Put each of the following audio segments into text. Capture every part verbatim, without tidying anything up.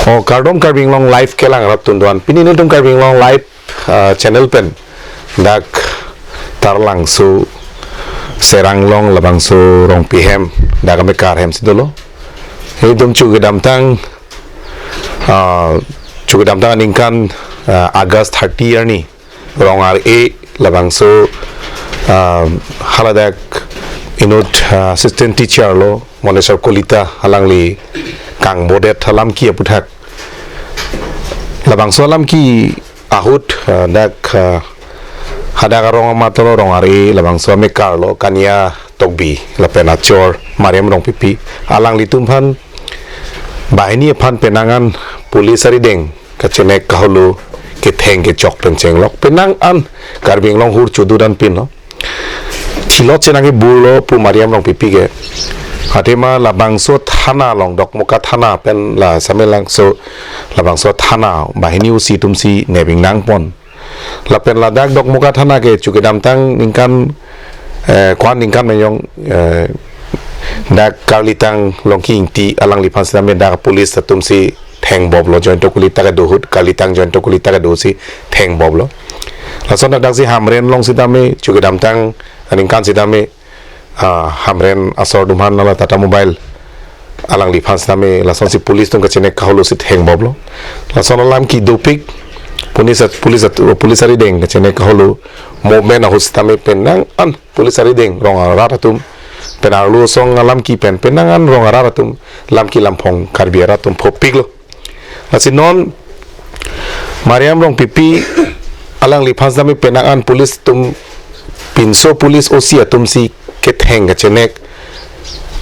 Oh, kardom Karbi Anglong Live kelang rat tun do-an. Pini nelitum Karbi Anglong Live, ah, channel pen dak Taralangso Serang along labangso Rongpi hem, dak amekar hem si dolo. Nelitum chu kedamtang, ah, chu kedamtang aningkan, ah, August thirty arni rong ar-e labangso, ah, haladak inut, ah, assistant teacher lo Monesor Kolita, alangli kangbodet alamki aputhak. Labangso alamki ahut, ah, dak, ah, hadak arong amat lo, rong ar-e, labangso amekar lo Kania Tokbi lapen achor Mariam Rongpipi, alanglitum aphan banghini aphan penang an police arideng kachenek kaholo ketheng kechok pen chenglok, penang an Karbi Anglong hur chodu dan pin lo. Thilot chenang kebur lo pu Mariam Rongpipi ke. Athema labangso thana along, Dokmoka thana pen la Samelangso labangso thana banghini O C atum si nep ingnang pon. Lapen ladak Dokmoka thana ke chu kedamtang ningkan, eh, ko-an ningkan mejong, eh, dak Karlitang Longki Ingti alangliphan sitame dak police atum si thengbop lo, Joyonto Kolita kedo ahut, Karlitang Joyonto Kolita kedo si thengbop lo. Lason dak si Hamren along sitame chu kedamtang aningkan sitame, ah, Hamren asor atum aphan la Tata Mobile alangliphan sitame lasonsi police atum kachenek kaholo si thengbop lo. Lason alamki dopik, police at-, police at-, police arideng kachenek kaholo movement ahut sitame penang an police arideng rong arat atum pen arlo asong alamki pen penang an rong arat atum lamki lamphong Karbi arat atum phopik lo. Lasi non Mariam Rongpipi alangliphan sitame penang an police atum, pinso police O C atum si ketheng kachenek,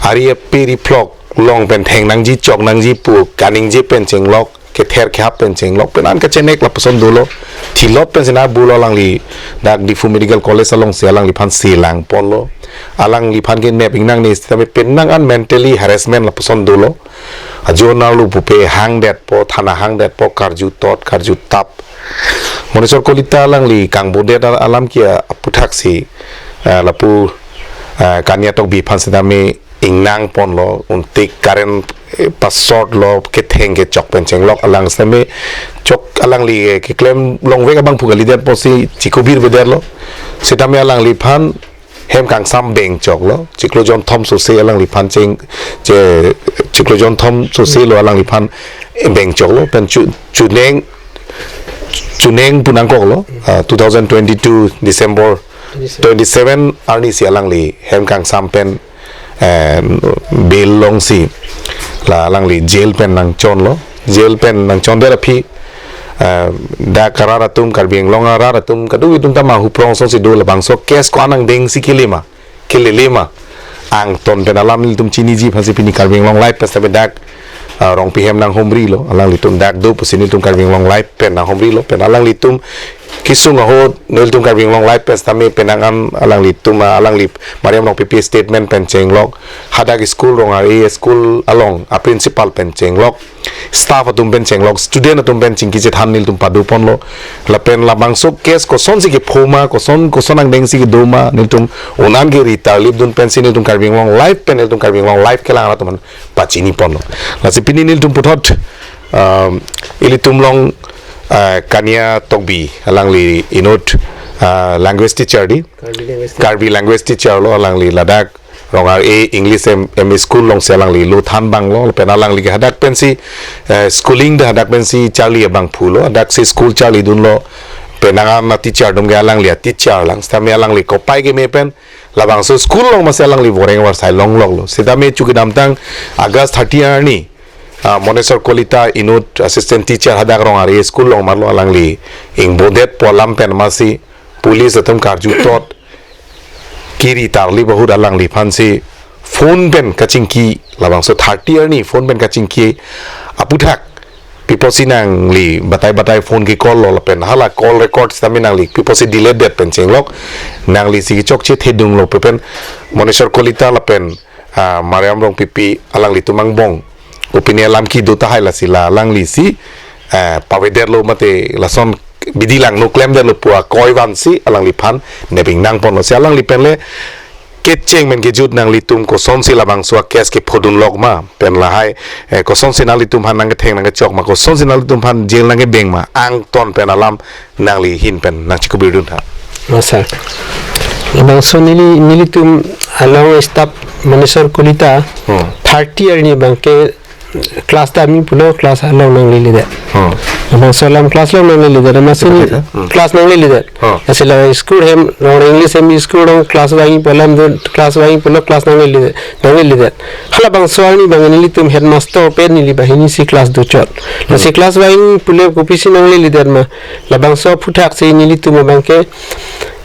ari ape ri phlok long pen theng nangji chok nangji pu kaningje pen chenglok, kether kehap pen chenglok, penang kachenek lapuson dolo. Thilot pen sina bulo alangli dak Diphu Medical College along si alangliphan selang pon lo. Alangliphan ke nep ingnang ne sitame penang an mentally harassment lapuson dolo. Ajo arlo pupe hangdetpo, thana hangdetpo, karju tot, karju tap. Monesor Kolita alangli kangbodet al-, alamki aputhak si, eh, lapu, eh, Kania Tokbi aphan sitame ingnang pon lo, untik current, eh, pa-short lo, ketheng kechok pen chenglok, alang sitame chok alangli, eh, keklem longvek abang phu kalidet apotsi chikobir bedet lo. Sitame alangliphan hem kangsam beng chok lo, chiklo jonthom sose alangliphan cheng, che, chiklo jonthom sose lo alangliphan, eh, beng chok lo, pen chu, chuneng, chuneng pu nangkok lo, ah, two thousand twenty-two December twenty-seven arni si alangli hem kangsam pen, eh, bail longsi la alangli jail pen nangchon lo, jail pen nangchondet aphi, eh, dak arat atum, Karbi Anglong arat atum kadokave atum ta ma huprong asonsi do, labangso case ko-an angdeng si kele ma, kelele ma, angton pen alam nelitum chiniji aphansi pini Karbi Anglong Live pen sitame dak, ah, Rongpi hem nanghumri lo, alanglitum dak do pusi nelitum Karbi Anglong Live pen nanghumri lo, pen alanglitum kesung ahut nelitum Karbi Anglong Live pen sitame penang an alanglitum, ah, alangli Mariam Rongpipi statement pen chenglok, hadak school rong ar-e school along a principal pen chenglok, staff atum pen chenglok, student atum pen chingki chethan nelitum pado pon lo. Lapen labangso case kosonsi kepho ma, koson, koson angdeng si kedo ma, nelitum un-an ke ri tarlip dun pensi nelitum Karbi Anglong Live pen, nelitum Karbi Anglong Live kelang arat atum aphan pachini pon lo. Lasi pini nelitum puthot, um, ilitum along, uh, Kania Tokbi, alangli inut, uh, language teacher di, Karbi language teacher. Karbi language teacher lo, alangli ladak rong ar-e English M-, M E school alongsi alangli lo than abang lo, pen alangli ke hadak pensi, eh, schooling ta hadak pensi charli abangphu lo, hadak si school charli dun lo, penang an a teacher atum ke alangli a teacher lang, sitame alangli kopai keme pen labangso school along masi alangli voreng varsai longlok lo. Sitame chu kedamtang August thirty arni, ah, Monesor Kolita inut assistant teacher hadak rong ar-e school along marlo, alangli ingbodetpo alam pen masi police atum karju tot, kiri tarlip ahut alangliphan si phone pen kachingki, labangso thirty arni phone pen kachingki aputhak pi apotsi nangli batai batai phone ke call lo lapen hala call record sitame nangli pi apotsi delete det pen chenglok, nangli si kechokche thedung lo pu pen Monesor Kolita lapen, ah, Mariam Rongpipi alanglitum angbong opinion alam kedo tahai, lasi la alangli si, eh, pavedet lo mate lason bidi langno klemdet lo pu akoi vansi alangliphan nep ingnang pon lo. Si alangli pen le kecheng pen kejut nanglitum kosonsi labangso a-case kephodun lok ma, pen lahai, eh, kosonsi nanglitum aphan nangketheng nangkechok ma, kosonsi nanglitum aphan jail nangkebeng ma, angton pen alam nangli ahin pen nangchikubir dun tha. Oh, sir. Labangso neli, nelitum along staff Maneswar Kolita, Hmm. thirty arni abangke class damji pulo, class along nangleledet. Hmm. Labangso alam class along nangleledet, amatsi Betul, hmm. class nangleledet. Hmm. Lasi la school hem, rong English hem school along class vangji pu alam do, class vangji pulo, class nangleledet, nangleledet. Halabangso arni abang nelitum headmaster pen neli banghini si class dochot. Lasi Hmm. class vangji pule kopisi nangleledet ma. Labangso aphuthak si nelitum abangke,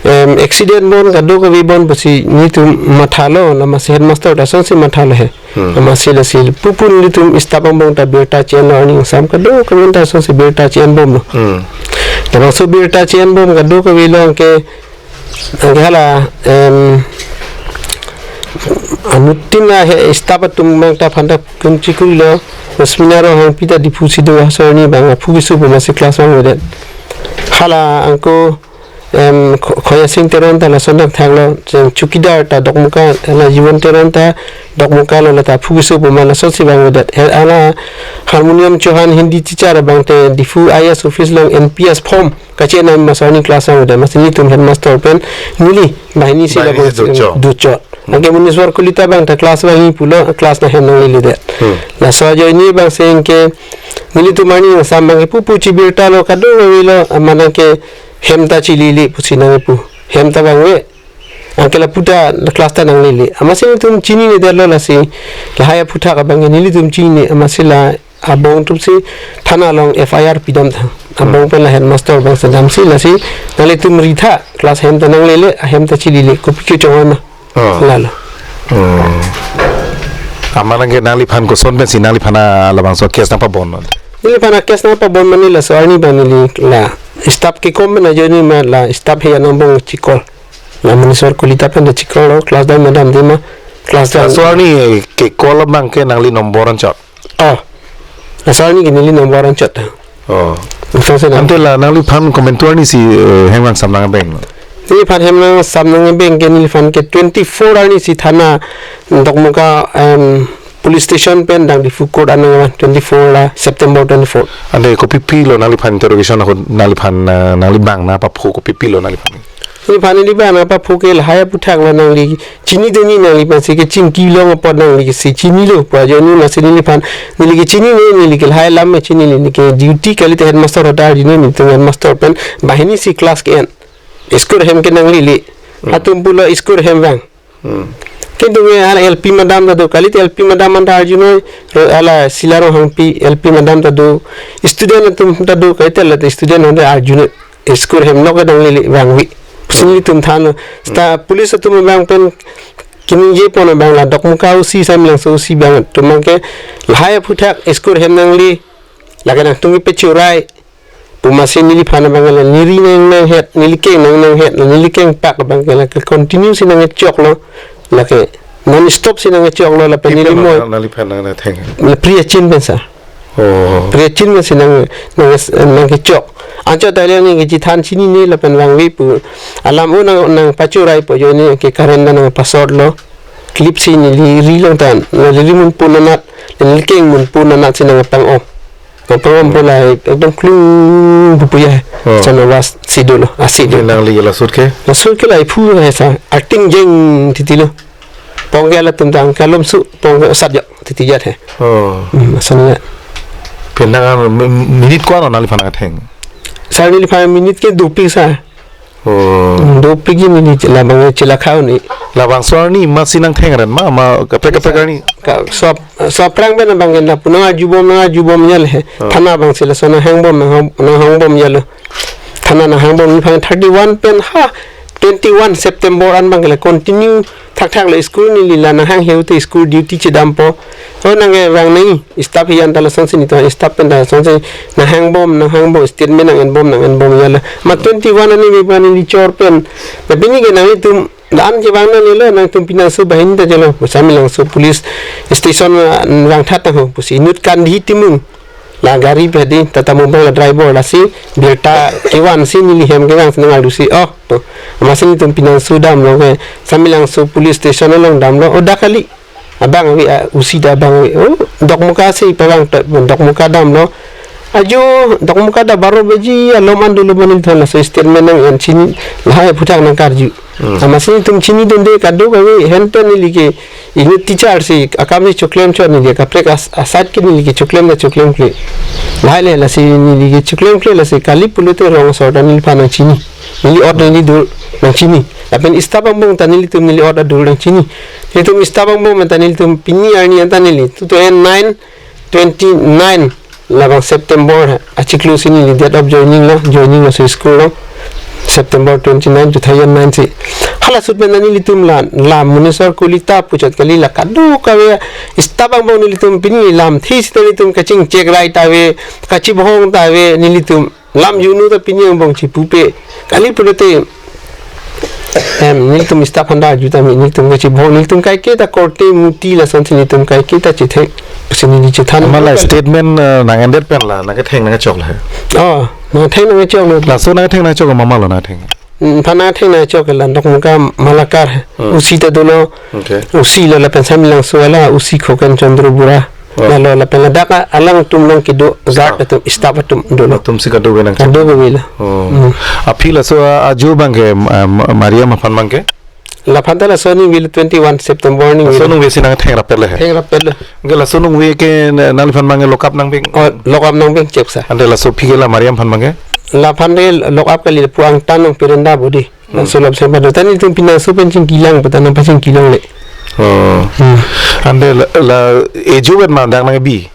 em, accident bon kadokave bon pusi nelitum mathalo, amatsi headmaster ta asonsi mathalo he. Hmm. Amatsi lasi pupu nelitum staff angbong ta birta che-enlo, arni angsam kadokave ta asonsi birta che-enbomlo. Hmm. Labangso birta che-enbom kadokave along ke, anke hala, em, anuttin ahe staff atum abang ta aphanta kunchikurilo, Rosmina Ronghangpi ta Diphu si do, laso arni abang aphu keso pu amatsi class vangvedet. Hala angko, em, Kho-, Khoya Sing Teron ta lason thakthaklo, jen chowkidar ta Dokmoka, hala Jiwon Teron ta Dokmoka lo, lata aphu keso pu amat lasonsi vangvedet. He, hala Harmonium Chauhan Hindi teacher abang te Diphu I A S office along N P S form kache-en amat laso arni class vangvedet, amatsi nelitum headmaster pen neli banghini si Banghini labang si dochot. dochot. Hmm. Anke Maneswar Kolita abang ta class vangji pulo, class nanghem nangleledet. Hmm. Laso ajoine abang si anke nelitum arni angsam abangke pupu chibirtalo, kadokavelo, amat anke hem ta chilele pusi nangpu. Hem ta vangve. Anke lapu ta class ta nanglele. Amatsi nelitum chininedetlo lasi. Lahai aphuthak abangke nelitum chinine, amatsi la angbong atumsi thana along F I R pidam tha. Angbong Hmm. pen la headmaster abang si damsi lasi nanglitum ri tha, class hem ta nanglele, ahem ta chilele, kopi kechong ma. Oh. Lalo. Hmm. Amat anke nangliphan koson pensi nangliphan labangso case nangpabon non? Neliphan case nangpabon mane laso arni abang neli la staff kekom pen ajoine ma la staff he angbong chikol. La Maneswar Kolita pen ta chikollo, class dam ma damde ma, class dam. Laso arni ke-call abangke nangli number anchot. Oh. Laso arni ke neli number anchot. Oh. Laso se nang. Ante la nangliphan komantu arni si, eh, hem nangsam nangbeng. Neliphan hem nangsam nangbeng ke neliphan ke twenty-four arni si thana Dokmoka, em, police station pen dang Diphu court anang twenty-four la September twenty-four. Ante kopi pilo nangliphan interrogation ahut nangliphan, eh, nangli bang nangpaphu kopi pilo nangliphan? Neliphan neli bang nangpaphu ke lahai aphuthak la nangli chini deni, nangliphan si kechingki long apot nangli si chinilo pu ajoine amatsi neliphan neli ke chinine, neli ke lahai alam chinine, neli ke duty kalite headmaster ahut ta arjune, nelitum headmaster pen banghini si class ke-en. School hem ke nanglele. Hmm. Atum pulo school hem vang. Hmm. Kintu nge hala L P madam ta do, kalite L P madam anta arjunoi, ro-, hala Sila Ronghangpi L P madam ta do, student atum ta do, kalite la student anta arjunoi. School hem nok nanglele vangve. Pusi Hmm. nelitum thanlo. Seta police atum abang pen kiningje pon abang la Dokmoka O C, Samelangso O C abang atum abangke lahai aphuthak school hem nangle, lake nangtum kepachorai pu amatsi neliphan abang la neli ri nang nanghet, neli keng nang nanghet, neli kengpak abangke lake continue si nangchoklo, lake non stop si nangchoklo, lapen Ipin neli mo nang, nangliphan nangtheng. Neli Priya Chin pen sir. Oh. Priya Chin pensi nang, nang, nangkechok. Anchot ta le neli kechethan chinine lapen vangve pu alam o nang, nangpachorai pu ajoine ke current ta nangpasotlo. Clip si neli ri long tan, neli ri munpo nanat, neli keng munpo nanat si nangpang-om. Nangpang-ompo la ekdom klung pupu ya. Oh. Chana was si dolo, asi Ante dolo. Nangli la sut ke? La sut ke la iphu he sir, acting jeng titilo. Pongke latum tang kalom su, pongke osat jo, titi jat he. Oh. Hmm, asan ya. Pen nang mi-, minute ko-an nangliphan nangtheng? Sir neliphan minute ke dopik sir. Oh. Hmm, dopik ji minute labang chelakha un-e. Labangso arni amatsi nangtheng ran ma, ma kaprek kaprek arni. Ka, so, so aphrang pen abangke lapu nangarjubom, nangarjubom jal he. Oh. Thana abang si laso nanghangbom, nanghang, nanghangbom jalo. Thana nanghangbom neliphan thirty-one pen ha twenty-one September an abangke la continue thakthaklo school, neli la nanghanghe te school duty chedampo. O nangkevang nangji, staff hiyan ta lasonsi, netum staff pen ta lasonsi nanghangbom, nanghangbom, statement nang-enbom, nang-enbom jalo. Ma twenty-one arni abang neli chor pen. Lapen neli ke nanglitum la-an kevang nangnelo, nangtum pinangso banghini ta jalo, Samelangso police station, ah, vangtha tangho pusi inut Kandi Timung. La gari pe di, tata mobile la driver lasi, birta kevan si neli hem kevang si nangarlu si, oh, to. Amatsi nelitum pinangso damlo ke, Samelangso police station along damlo, oh, dak kali. Abang ave, ah, O C ta abang ave, oh, Dokmoka si pavang ta, Dokmoka damlo. Ajo, Dokmoka ta baro baji, alom an dolo bani than laso statement nang-en chini, lahai aphuthak nangkarju. Hmm. Amatsi nelitum chinidunde kadokave, henta neli ke, inut teacher si, akam si choklem chot neli, kaprek as-, asat ke neli ke choklem ta choklemkle. Lahai le, lasi neli ke choklemkle, lasi kali pulote rong asor ta neliphan nangchini. Neli ot neli dur nangchini. Lapen staff angbong ta nelitum neli ot adur nangchini. Nelitum staff angbong ta nelitum pini arni anta neli, two thousand nine, twenty-nine, labang September ha, achiklo si neli date of joining lo, joining lo si school lo. September twenty-nine, two thousand nine si. Hala ahut pen nelitum la, la Munisar Kolita puchot kali la kadokave staff angbong nelitum pini lamthe sita nelitum kachingchek rai ta ave, kachibhong ta ave nelitum. Lam junu ta pini angbong chipupe. Kali pulote, em, nelitum staff aphan ta arju tame, nelitum kachibhong, nelitum kaike ta korte muti lasonsi nelitum kaike ta chethek. Pusi neli chethan. Mala statement, eh, nang-endet pen la, nangketheng nangkechok la he. Oh, nangtheng nangkechok lo. Laso nangtheng nangchok mama lo nangtheng. Hmm, aphan nangtheng nangchok la Dokmoka Malakar. Hmm. O C ta dolo. Okay. O C lo lapen Samelangso ala O C Khoken Chandra Bura. Oh. Lalo lapen ladak alangtum nangkedo, guard atum, staff atum dolo. Atum si kadokave nangchok. Kadokave lo. Oh. Hmm. Aphi laso a-, ajo abangke, ah, Ma-, Mariam aphan abangke? Laphan ta laso aningve twenty-one September aningve. Laso aningve si nangtheng rapet le he. Theng rapet lo. Anke laso aningve ke na-, nangliphan abangke lock up nangbeng. Oh, lock up nangbeng chek sa. Ante laso aphi ke la Mariam aphan abangke? Laphan ke lock up kali pu angtan nang pirenda bodi. Hmm. Laso lap sempat ta nelitum pinangso pen chingkilang, pata nangpachingkilongle. Oh. Hmm. Ante la, la ejo vet ma dak nangbi?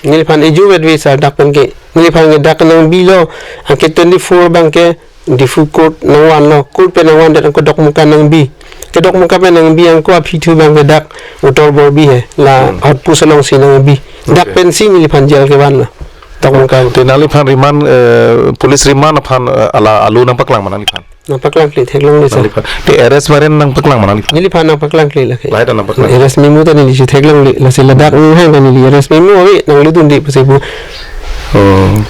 Neliphan ejo vet ve sa dak pen ke. Neliphan ke dak nangbilo, anke twenty-four abangke Diphu court nangvanlo, court pen nangvandet anke Dokmoka nangbi. Ke Dokmoka pen nangbi anke aphi thu abangke dak Uttar Borbi he, la Hmm. outpost alongsi nangbi. Dak Okay. pensi neliphan jail kevanlo. Dokmoka. Te nangliphan remand, eh, police remand aphan, eh, ala alu nangpaklang ma nangliphan? Nangpaklangkle theklongle sa. Nangliphan. Te arrest warrant nangpaklang ma nangliphan? Neliphan nangpaklangkle lake. Lahai ta nangpaklang. Arrest memo ta neli chetheklongle, lasi ladak nihang ta neli arrest memo ave nangludunde pusi pu. Oh.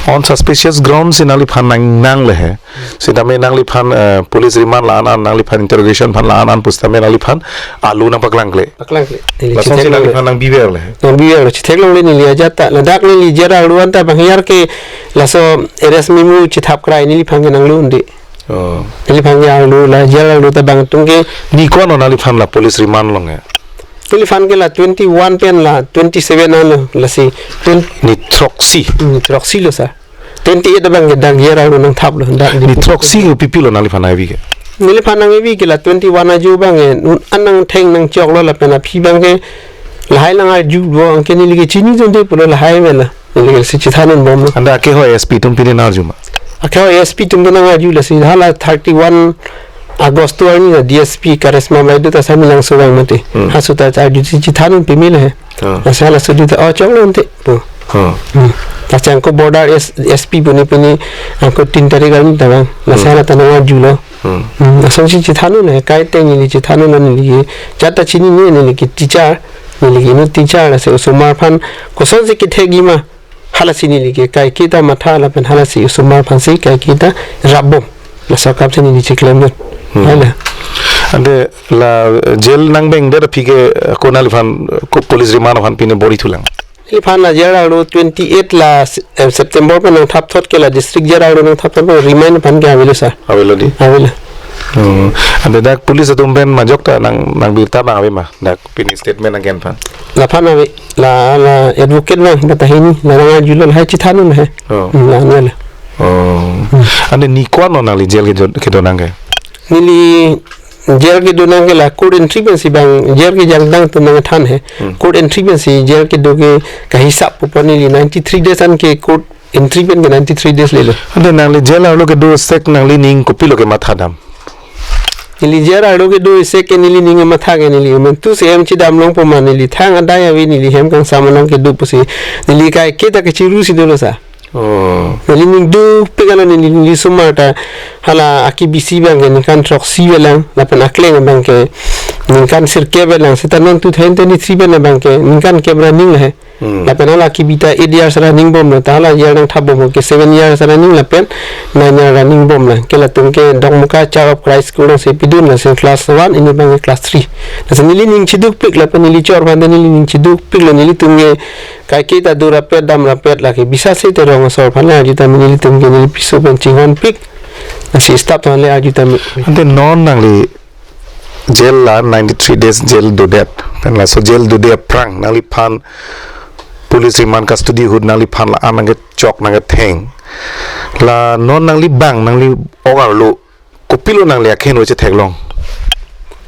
On suspicious grounds si nangliphan nang, nangle he. Sitame nangliphan, eh, police remand la-an an, nangliphan interrogation aphan la-an an pusitame nangliphan alu nangpaklangkle. Paklangkle. Neli Lasonsi chetheklongle. Nangliphan nangbiverle. Nangbiverlo chetheklongle neli ajat ta. Ladak neli jail arlo anta bang hiar ke laso arrest memo chethap krai neliphan ke nanglunde. Oh. Neliphan ke arlo la jail arlo ta bang atum ke. Ni ko-an nangliphan la police remand along he? Neliphan ke la twenty-one pen la twenty-seven anlo lasi twen- Ni throksi. Hmm, throksi lo sa. Twenty-eight abangke dak jail arlo nangthaplo dak. Ni throksi ke pipilo nangliphan nangbi ke? Neliphan nangbi ke la twenty-one ajo abangke nun an nangtheng nangchoklo lapen aphi abangke lahai nangarjulo anke neli ke chinidunde pulo lahai mela. Neli ke si chethan unbomlo. Ante akehoi S P atum pine nangarju ma? Akehoi S P atum nangarjulo si hala thirty-one August arni ta D S P Karishma Baideo ta Samelangso abang mati. Hmm. Halaso ta arjusi chethan un pemela he. Oh. Lasi halaso arju ta, oh, choklo ante pu. Oh. Hmm. Lasi anke border S-, S P pune pune anke tin tarik arni ta vang. Lasi Hmm. hala ta nangarjulo. Hmm. Hmm. Lasonsi chethan un he, kaike neli chethan un neli ke. Jat ta chinine neli ke teacher, neli ke inut teacher lasi osomar aphan kosonsi kethekji ma. Halasi neli ke kaike ta matha lapen halasi osomar aphansi kaike ta rapbom. Laso akam si neli cheklemdun. Hmm. Hala. Ante la jail nangbengdet aphi ke, eh, ko nangliphan, eh, ko police remand aphan pine bor-ithulang? Neliphan la jail arlo twenty-eight la, eh, September pen nangthapthot ke la district jail arlo nangthapthot pen remand aphan ke avelo sa. Avelo di? Avelo. Hmm. Ante dak police atum pen majok ta nang, nangbirta abang ave ma? Dak pini statement nangke-en aphan. Laphan ave, la, la advocate abang bata hini, la nangarjulo lahai chethan un he. Oh. Hmm, la nela. Oh. Hmm. Ante ni ko-an nangli jail kedo, kedo nangke? Neli jail kedo nangke la court entry pensi bang jail kejangdang atum nangthan he. Hmm. Court entry pensi jail kedo ke kahisap pupo neli ninety-three days anke court entry pen ke ninety-three days lelo. Ante nangli jail arlo kedo sek nanglining kopilo kematha dam? Neli jail arlo kedo sek ke nelining matha ke neli men tu si hem chedam longpo ma neli thang adai ave neli hem kangsam along kedo pusi neli kaike ta kechirusi dolo sa. Oh. Nelining dukpik alo neli, neli osomar ta hala akebisi abangke ningkan throksi avelang lapen akleng abangke Ningkan sirkep lang seta non two thousand twenty-three pen abang ke ningkan kep running lahai. Hmm. Lapen hala kebi ta eight years running bom lo, ta hala year nangthap bom ke seven years running lapen nine year running bom lo. Ke latum ke Dokmoka Church of Christ School alongsi pidun, lasi class one, ini abang ke class three. Lasi neli ning chedukpik lapen neli chor aphan ta neli ning chedukpik lo, nelitum ke kaike ta do rapet dam rapet, lake bisa si te rong asor aphan le arju tame, nelitum ke neli piso pen chinghonpik. Lasi staff aphan le arju tame. Ante non nangli jail la ninety-three days jail dodet. Pen laso jail dode aphrang nangliphan police remand custody ahut nangliphan la-an nangkechok nangketheng. La non nangli bang nangli ok arlo kopilo nangli akheno chetheklong?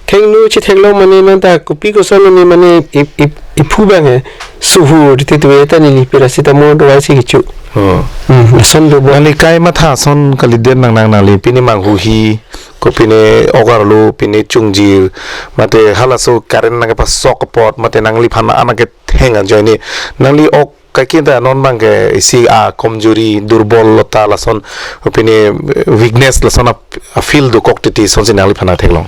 Kheno chetheklong mane non ta kopi koson mane, mane ip, ip, iphu bang he. Suhu riti tu eta neli paracetamol dawai si kecho. Hmm. Hmm, lason do bo. Nangli kai matha ason kalidet nang nang nangli pine manghuhi, kopine ok arlo, pine chungjir, mate halaso current nangkepasok apot, mate nangliphan la-an nangketheng ajoine nangli ok kaike ta non abang ke isi a komjuri, durbolota lason, pine weakness lason a, a feel dokok titi asonsi nangliphan nangtheklong?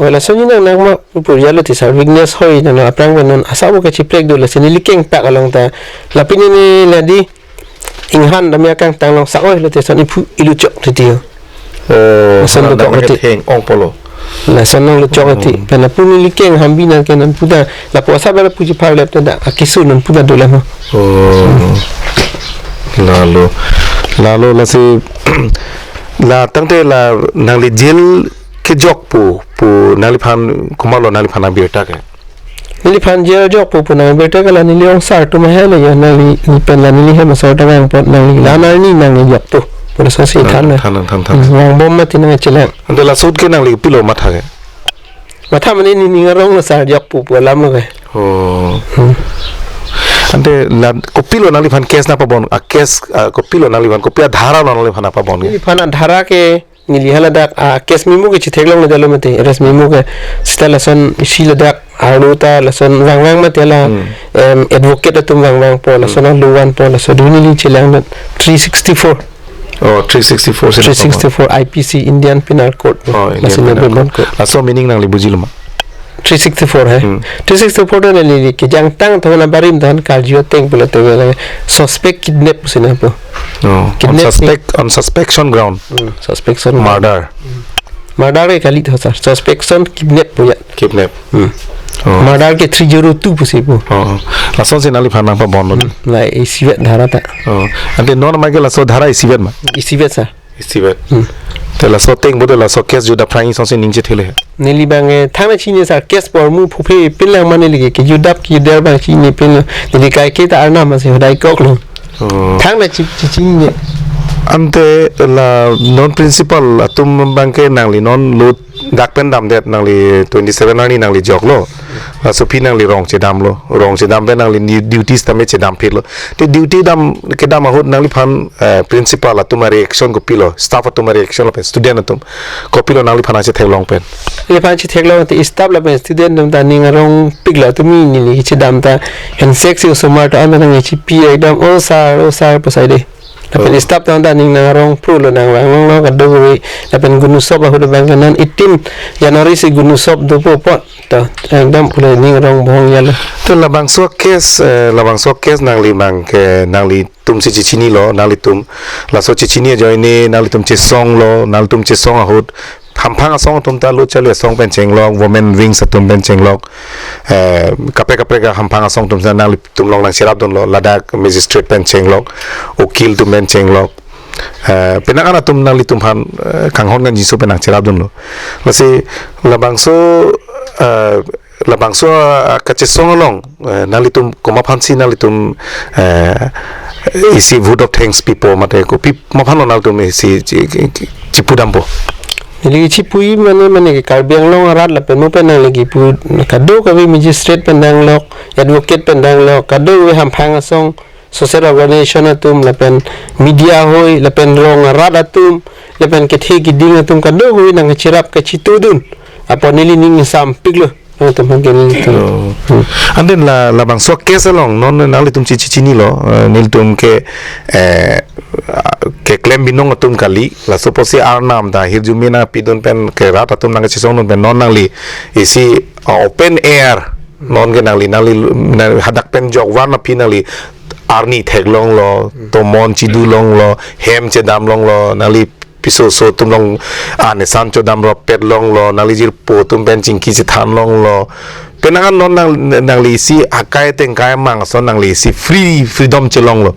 Oi, lason ni nang nang ma pupur ya lo ti sar, weakness hoi nang aphrang pen non asabo kachiprek do, lasi neli kengpak along ta lapen neli la di inghan dam ya kangtang along sa oi lo te son iphu ilu chok titi. Oh, lason hala dokok dam titi. Theng ong polo. Lason nangluchok ati. Hmm. Pen lapu neli keng hambi nang ke nang puta. Lapu asap lapu chipharlep ta da. Akisu nang puta dolang ho. Oh. Lalo. Lalo lasi la tangte la nangli jail kejok pu, pu nangliphan komatlo nangliphan abirta ke? Neliphan jail jok pu pu nang birta ke la neli ongsar atum ahe le ya nangli, neli pen la neli hem asor ta vang apot nangli la nangli nangli jok pu. Pu laso si than na. Than, than, than, than. Hmm, vang bom mati nangchelang. Ante laso ahut ke nangli pilo matha ke? Matha mane neli ning arong lo sar jok pu pu alam lo ke. Oh. Hmm. Ante la kopilo nangliphan case nangpabon, a case, a, kopilo nangliphan, kopi adhara lo nangliphan nangpabon ke? Neliphan adhara ke neli haladak, a, case memo ke chitheklong le dalo mate, arrest memo ke seta lason isi ladak arlo ta lason vangvang mate la, hmm, em, advocate atum vangvang po, lason, hmm, arlo van po, laso do neli chelang dan three sixty-four. Oh, three sixty-four si three sixty-four I P C, Indian Penal Code. Oh, Indian Penal Code. Lason nebe bon ko. Laso meaning nangli bujilo ma? Three sixty-four hai. Hmm. Three sixty-four to neli kejangtang thona barim dan karju ateng pula te vela suspect kidnap pusi na po. Oh, on kidnap si suspect, on suspicion ground. Hmm, suspicion ground. Murder. Hmm. Murder ke kali tho sir. Suspicion kidnap punya. Kidnap. Hmm. Oh. Murder ke three zero two pusi po. Oh, oh. Lasonsi nangliphan nangpabon lo. Hmm. La isivet dhara ta. Oh. Ante non ma ke laso dhara isivet ma? Isivet sir. Isivet. Hmm. Te laso ateng bo te laso case jutda phrang asonsi ning chethele. Neli bang, eh, thangna chini sar case por mu phuphe pin lang mane lagi ke jutdap ke jutdar bang chini pin neli kaike ta arnam masi hodai kok lo. Oh. Thangna chi, chi, chini. Ante la non principal atum bang ke nangli non lo dak pen damdet nangli twenty-seven arni nangli joklo. Laso aphi nangli rong chedamlo. Rong chedam pen nangli ni duties tame chedam phitlo. Te duty dam kedam ahut nangliphan, eh, principal atum a-reaction kopilo, staff atum a-reaction lapen student atum kopilo nangliphan chetheklong pen? Neliphan chetheklong te staff lapen student atum ta ning arongpik lo, tumi neli chedam ta handshake si osomar ta an nangchipi ekdam, "Oh sir, oh sir," pu sai de. Lapen, oh, staff atum ta ning nang arongpro lo, nang vanglo kadokave. Lapen Gunosop ahut bang ke non eighteen January si Gunosop dopo apot. To, ekdam pule ning arong bong ya lo. To labangso case, eh, labangso case nangli bang ke nanglitum si chechinilo, nanglitum laso chechini ajoine nanglitum chesonglo, nanglitum chesong ahut hamphang asong atum ta lo charli asong pen chenglok, women wings atum pen chenglok, eh, kaprek kaprek ahamphang asong atum si nanglitum along nangcherapdunlo, ladak magistrate pen chenglok, ukil atum pen chenglok. Eh, penang an atum nanglitum aphan, eh, kanghon kangjinso pen nangcherapdunlo. Lasi labangso, eh, labangso, ah, kachesong along, eh, nanglitum komat aphansi nanglitum, eh, isi vote of thanks pipo mate kopi komat aphan lo nanglitum isi chi, chi, chi, chipudampo? Neli chipu-i mane, mane ke Karbi Anglong arat lapen mo pen nangli kipu kadokave magistrate pen danglok, advocate pen danglok, kadokave hamphang asong, social organization atum lapen media hoi lapen rong arat atum lapen kethe kiding atum kadokave nangcherap kachitudun apot neli ning sampiklo. Atum aphan ke nelitum. Oh. Hmm. Ante la, labangso case along non nanglitum chi, chi, chinilo, eh, nelitum ke, eh, keklem binong atum kali, laso apotsi arnam ta hirjume nangpidun pen ke rat atum nangkachesongdun pen non nangli isi, ah, open air non ke nangli, nangli, nang hadak pen jokvan aphi nangli arni theklonglo, tomon chidulonglo, hem chedamlonglo, nangli piso oso atum along anesan chodam ropet longlo, nangli jirpo atum pen chingki chethanlonglo. Penang an non nang, nangli isi akai tengkai mang ason nangli isi free, freedom chelonglo.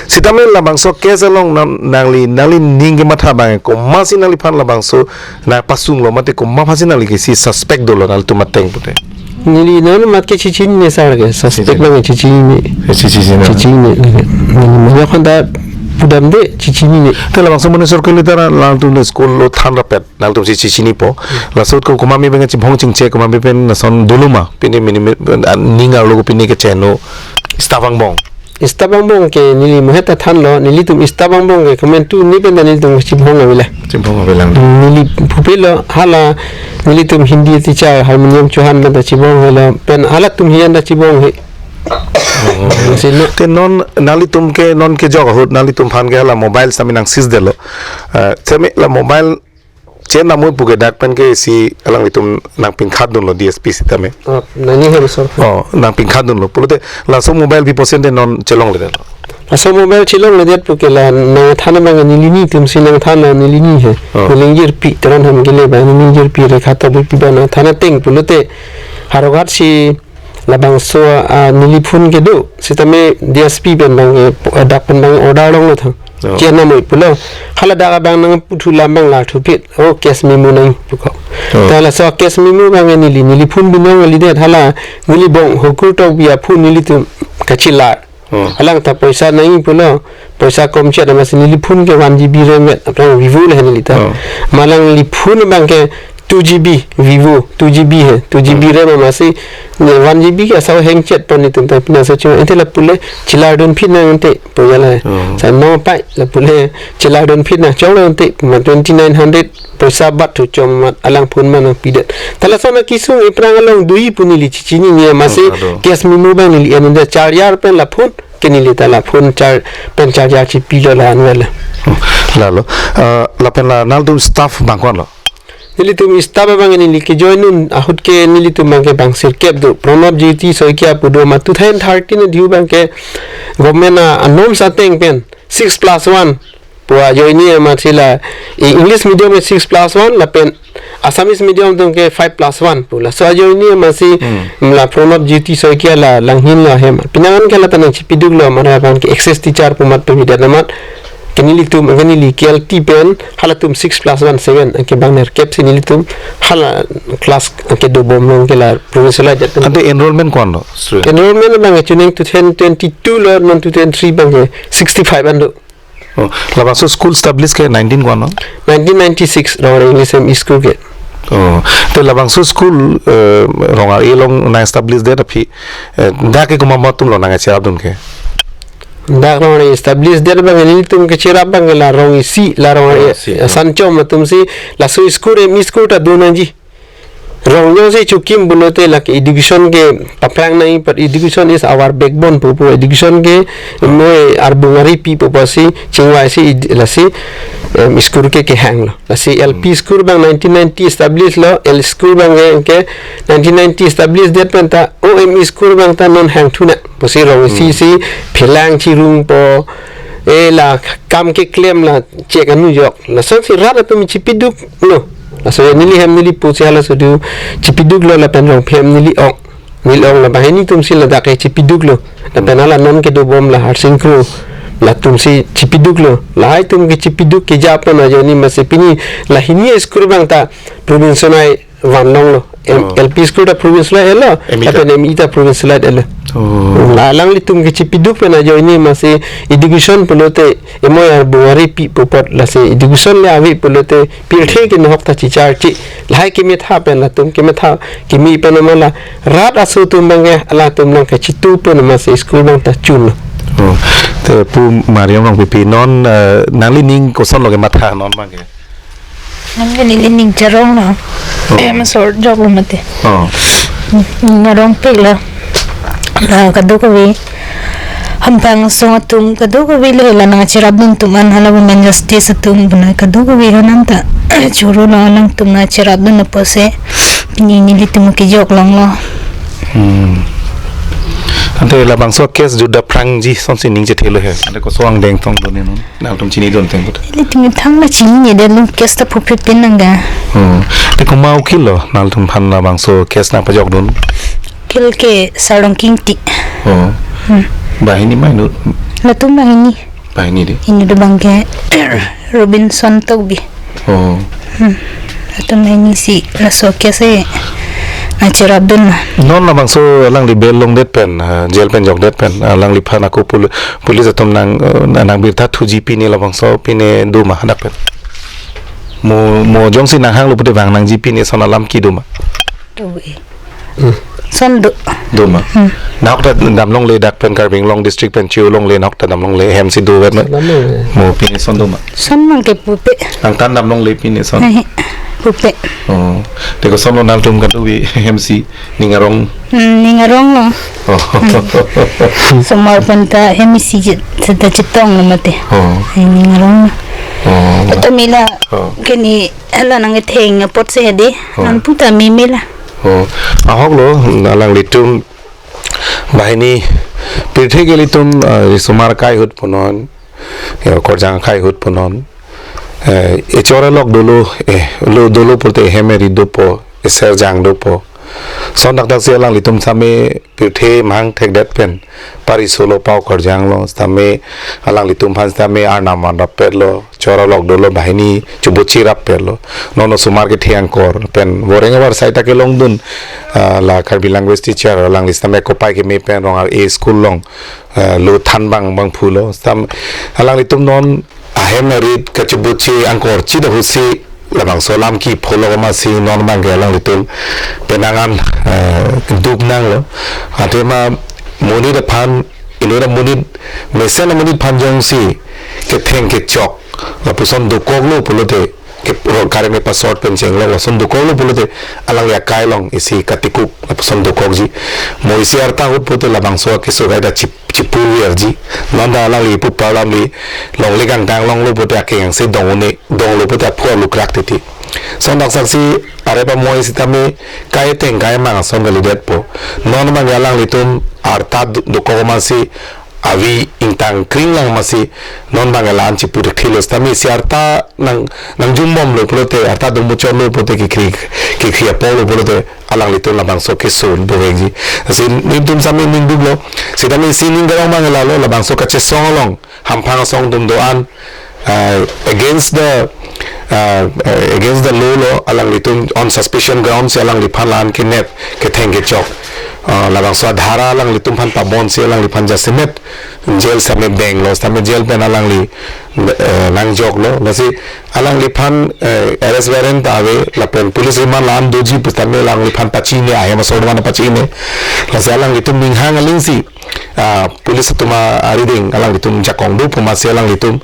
Sitame labangso case along nang, nangli, nangli ning kematha abang komatsi nangliphan labangso nangpasunglo mate komatsi nangli ke isi suspect dolo nangtum ateng pute. Neli non mat ke chichinine sir ke, suspect Chichin. Abang chichinine. Eh, chichinine. Chichinine. Neli manya khanda pudamde chichinine. Te labangso mane circle ta nangtum school lo than rapet, nangtum si chichinipo. Laso ahut ko komatme abang chiphong chingche, komatme pen lason dolo ma, pine mini mi, an, ning arlo ko pine kecheno staff angbong. Staff angbong ke neli muhet ta thanlo, nelitum staff angbong ke komantu ni pen ta nelitum chiphong avela. Chiphong avelang. Neli pupilo hala nelitum Hindi teacher harmonium chuhan pen ta chiphong helo, pen halatum hian ta chiphong he. Oh. Sino. Te non nanglitum ke non kejok ahut nanglitum aphan ke hala mobile sami nang seize detlo. Eh, sami la mobile chenamoi pu ke dak pen ke isi alanglitum nangpinkhat dunlo D S P sitame. Oh, nani hem sir. Oh, nangpinkhat dunlo. Pulote laso mobile pi percent de non chelongledetlo. Laso mobile chelongledet pu ke la nangthan abang neli nitum si nangthan lo neli ni he. Oh. Neli ingjirpi Teron Hamkele abang neli ingjirpi Rekha Tokbipi abang nangthan ateng pulote Howraghat si labangso, ah, neli phone kedo, sitame D S P pen abang ke, eh, dak pen abang order longlo tha. Oh. Chenamoi pulo. Hala dak abang nangputhu lam abang la thupit. Oh, case memo nang puko. Oh. Ta laso case memo abang neli, neli phone binong kalidet hala neli bong Hokur Tokbi aphone nelitum kachelar. Oh. Alang ta poisa nangji pulo. Poisa komchet amatsi neli phone ke one G B RAM vet, aphrang Vivo le neli ta. Oh. Malang neli phone abang ke two G B Vivo, two G B he, two G B Hmm. RAM amatsi, ne one G B ke asau hangchet pon nelitum ta pina so chuma. Ante lapu le chelardun phit nang ante, pu ya la. Oh. Sa no pai, lapu le chelardun phit nang, chonglo ante, ma twenty nine hundred poisa baht thu chom mat alang phone ma nangpidet. Ta lason akesung ephrang along doji pu neli chichinine amatsi, Oh, ado. Case memo abang neli en ante charger pen la phone, ke neli ta la phone char-, pen charger chipilo la anwele. Oh, lalo. Eh, lapen la nangtum staff abang ko-anlo? Nelitum staff abang neli ke join un ahut ke nelitum abang ke bang sirkep do. Pranab Jyoti Saikia pu do ma two thousand thirteen diu abang ke government a-norms ateng pen six plus one pu ajoine amatsi la, i English medium ke six plus one lapen Assamese medium atum ke five plus one pu. Laso ajoine amatsi Hmm. la Pranab Jyoti Saikia la langhin lo hem. Pini an ke la ta nangchipiduklo mara abang ke excess teacher pu mat pu bidat amat. Ke nelitum, ke neli K L T pen, halatum six plus one seven, ke bang nerkep si nelitum, hala class ke dobom along ke la provincialite det. Ante enrollment ko-anlo, student? Enrollment abang ke chuning two thousand twenty-two lo, non two thousand three abang ke sixty-five an do. Oh, labangso school established ke nineteen ko-anlo? Nineteen ninety-six, Rongre English M E school ke. Oh, te labangso school, eh, Rong-ar along nang-establish det aphi, eh, dak ke komat atum lo nangcherapdun ke? Dak Rongre establish det abang nelitum kecherap abang ke la Rong isi, la Rong Rong isi, eh, Sanchom atum si, laso school M E school ta do nangji. Rong jongsi chokim pulote lake education ke paphrang nangji, but education is our backbone pu pu education ke imo arbung aripi pu pusi chingvai si ed-, lasi, em, school ke kehanglo. Lasi L P school abang nineteen ninety establish lo, L school abang ke, ke nineteen ninety establish det pen ta, o M E school abang ta non hangthu nang pusi Rong isi Hmm. si phelang chirungpo, e la kam keklem la chek anujok. Lasonsi rat atum chipiduklo. Laso neli hem neli po si halaso do chipiduklo lapen Rongphem neli ong. Neli ong la banghini atum si ladak ke chipiduklo. Lapen hala non kedobom la Harsing Kro latum si chipiduklo. Lahai atum ke chipiduk keja pon ajoine amatsi pini la hini school abang ta provincialite vanlonglo. Em, Oh. L P school ta provincialite elo, M E ta? Lapen M E ta provincialite elo. Oh. La alanglitum ke chipiduk pen ajoine amatsi education pulote imo arbung aripi pu apot lasi education le ave pulote pirthe ke nohok ta chicharche. Lahai kemetha pen latum kemetha keme pen amat la rat aso atum abang ke halatum nangkachitu pen amatsi school abang ta chunlo. Oh. Te Pu Mariam Rongpipi non, eh, nangli ning kosonlo kematha non abang ke? Nang ke neli ning charonglo. Oh. Em, sor joklo mate. Oh. Ning arongpik lo. La kadokave, hamphang asong atum kadokave le la nangcherapdun atum an, hala women justice atum bonai kadokave honam ta choro lo, alangtum nangcherapdun apotsi pini nelitum kejok longlo. Hmm. Ante labangso case jutda aphrangji kosonsi ning chethelo he? Ante koson angdeng tong done non? Nangtum chinidun teng kut. Nelitum thang la chinine, delu case ta phuphepin nangga. Hmm. Te komat ukil lo nangtum aphan labangso case nangpajokdun? Ukil ke Sarlongki Ingti. Oh. Hmm. Banghini ma inut? Latum banghini. Banghini dei? Inut abang ke Robinson Tokbi. Oh. Hmm. Latum banghini si laso case nangcherapdun lo. Non labangso alangli bail longdet pen, ah, jail pen jokdet pen, ah, alangliphan ako pul-, police atum nang, eh, nangbirtha thuji, pine labangso pine do ma hadak pen? Mo, mo jongsi nanghanglo pute vang nangji, pine son alam kedo ma? Do e. Hmm. Son do. Do ma? Hmm. Nahok ta damlongle, dak pen Karbi Anglong district pen che-o longle, nahok ta damlongle, hem si dovet ma? Damlongle. Mo pine son do ma? Son nang ke pupe. Nangtan damlongle pine son? Hehe. Pupe. Oh. Te kosonlo nangtum kadokave hem si ning arong? Hmm, ning arong lo. Oh. Hmm. Osomar pen ta hem si je-, seta chetong lo mati. Oh. Eh, ning arong lo. Oh. Ata mila. Oh. Keni hala nangketheng apotsi hedi. Oh. Nangtum ta meme la. Oh. Ahok lo, alanglitum banghini pirthe ke ilitum, ah, osomar akai ahut punon, ya, korjang akai ahut punon. Eh, echor alok dolo, eh, lo dolo pulote ehem erit dopo, eserjang dopo. Son dakdak si alanglitum sitame pirthe mang thekdet pen, pariso lo, pao korjang lo, sitame alanglitum aphan sitame arnam vanrap pet lo, chor alok dolo, banghini chobot cherap pet lo. Non osomar kethe angkor pen voreng avar sai ta kelongdun, ah, la Karbi language teacher, alangli sitame kopai keme pen Rong-ar A school along, ah, lo than abang abangphu lo. Sitam alanglitum non ahem arit kachobot che angkor chit ahut si labangso alam kepho lo amatsi non abang ke alanglitum penang an, eh, duk nanglo. Athema monit aphan, inut amonit, mesen amonit aphan jongsi ketheng kechok lapuson dokoklo pulote, ke ro current ke pa-short pen chenglok lason dokoklo pulote, alangli akai along isi katikuk lapuson dokokji. Mo isi arta ahut pulote labangso akeso kaita chip chipur verji. Non ta alangli pu parlam li longle kangtang longlo pulote akeng angse dong un-e, donglo pulote aphu alukrak titi. Son dakdak si arep amoi sitame kai ateng kai amang ason kalidetpo. Non abang alanglitum arta do-, dokok amatsi avi ingtang kring lang amatsi non abang la-an chipu thekthe lo. Sitame isi arta nang, nangjumbomlo pulote, arta dungbo chotlo pulote, kekhri, kekhri apor lo pulote alanglitum labangso keso bovekji. Si nelitum sitame ning duklo. Sitame isi ning arong abang lalo, labangso kachesong along hamphang asong atum do-an, uh, against the, uh, uh, against the law lo, alanglitum on suspicion grounds si alangliphan la-an kenep, ketheng kechok, uh, labangso adhara alanglitum aphan pabon si alangliphan jasemet jail sitame denglo, sitame jail pen alangli, eh, nangjoklo. Lasi alangliphan, eh, arrest warrant ta ave, lapen police remand la-an doji pu sitame alangliphan pachine, ahem asor do-an pachine. Lasi alanglitum ninghang aling si, ah, police atum arideng alanglitum jakong do pu amatsi alanglitum,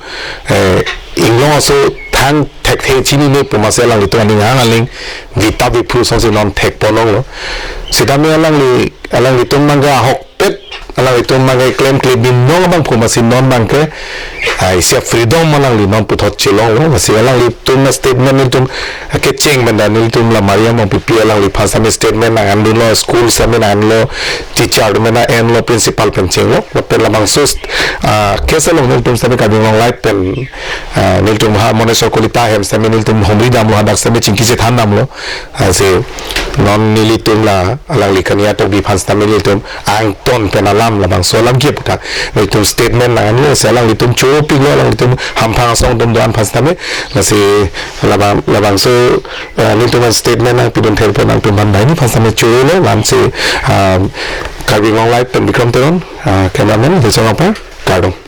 eh, inglong aso thang thekthe chinine pu amatsi alanglitum aning hang aling vita viphu asonsi non thekpon longlo. Sitame alangli, alanglitum abang ke ahokpet, alanglitum abang ke klemkle binong abangphu amatsi non abang ke, ah, isi a-freedom alangli non puthot chelonglo. Lasi alanglitum a-statement nelitum kecheng pen ta nelitum la Mariam Rongpipi alangliphan sitame statement nang-andunlo, school sitame nang-anlo, teacher atum nang-enlo, principal pen chenglok. Lapen labangso, ah, case along nelitum sitame Karbi Anglong Live pen, ah, nelitum ha Monesor Kolita ahem sitame nelitum humri damlo, hadak sitame chingki chethan damlo. Lasi non nelitum la alangli Kania Tokbi aphan sitame nelitum angton pen alam, labangso alam ke aputhak nelitum statement nang-anlo, si alanglitum choro piklo, alanglitum hamphang asong atum do-an aphan sitame. Lasi labang, labangso, eh, nelitum aphan statement nangpidun therpo, nangtum aphan banghini aphan sitame choro lo, la-ansi, ah, Karbi Anglong Live pen Bikram Teron, ah, cameraman Hesong Apar, kardom.